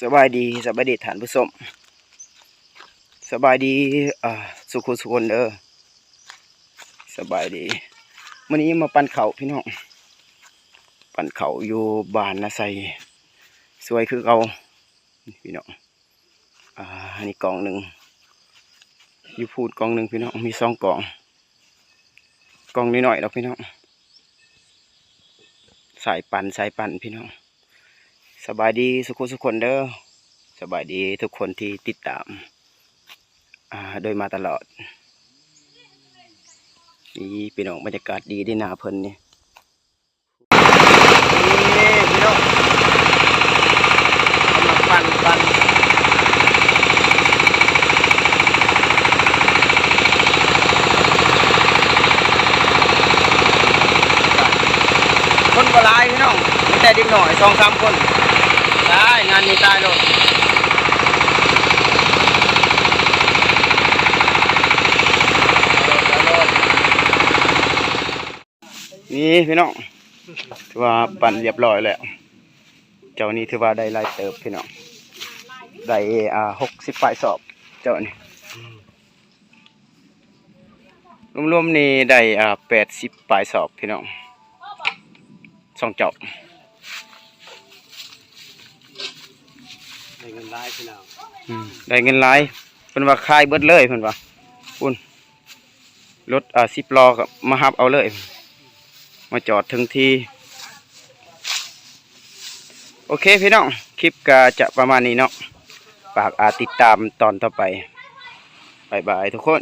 ສະບາຍດີ ສະບາຍດີທ່ານຜູ້ຊົມ ສະບາຍດີ ເອີ ສູ່ຄົນສູ່ຄົນເດີ ສະບາຍດີ. ມື້ນີ້ມາປັ່ນເຂົ້າພີ່ນ້ອງ ປັ່ນເຂົ້າຢູ່ບ້ານນາໄຊ ສວຍຄືເກົ່າພີ່ນ້ອງ. ອ່າ ອັນນີ້ກ່ອງໜຶ່ງ ຢູ່ພຸ້ນກ່ອງໜຶ່ງພີ່ນ້ອງ ມີສອງກ່ອງ ກ່ອງນ້ອຍໆດອກພີ່ນ້ອງ ສາຍປັ່ນ ສາຍປັ່ນພີ່ນ້ອງ. ສະບາຍດີສູ່ຄົນສູ່ຄົນເດີ ສະບາຍດີທຸກຄົນທີ່ຕິດຕາມ ອ່າ ໂດຍມາຕະຫຼອດ. ນີ້ພີ່ນ້ອງ ບັນຍາກາດດີເດ້ ໜ້າເພິ່ນນີ້ ນີ້ພີ່ນ້ອງ ກຳລັງປັ່ນ ປັ່ນ ຄົນບໍ່ຫຼາຍພີ່ນ້ອງ ມີແຕ່ເດັກນ້ອຍສອງສາມຄົນ. ຕາຍ ງານນີ້ຕາຍໂລດ. ນີ້ພີ່ນ້ອງ ຖືວ່າປັ່ນຮຽບຮ້ອຍແລ້ວ. ເຈົ້ານີ້ຖືວ່າໄດ້ຫຼາຍເຕີບພີ່ນ້ອງ ໄດ້ ອ່າ ຫົກສິບປາຍສອບ ເຈົ້ານີ້ ລວມໆນີ້ໄດ້ ອ່າ ແປດສິບປາຍສອບພີ່ນ້ອງ ສອງເຈົ້າ. ໄດ້ເງິນຫຼາຍພີ່ນ້ອງ ອືມ ໄດ້ເງິນຫຼາຍ ເພິ່ນວ່າຂາຍເບິດເລີຍ ເພິ່ນວ່າ ພຸ້ນ ລົດ ອ່າ ສິບລໍ້ກໍມາຮັບເອົາເລີຍ ມາຈອດເຖິງທີ່. ໂອເຄພີ່ນ້ອງ ຄລິບກໍຈະປະມານນີ້ເນາະ ຝາກ ອ່າ ຕິດຕາມຕອນຕໍ່ໄປ. ບາຍບາຍທຸກຄົນ.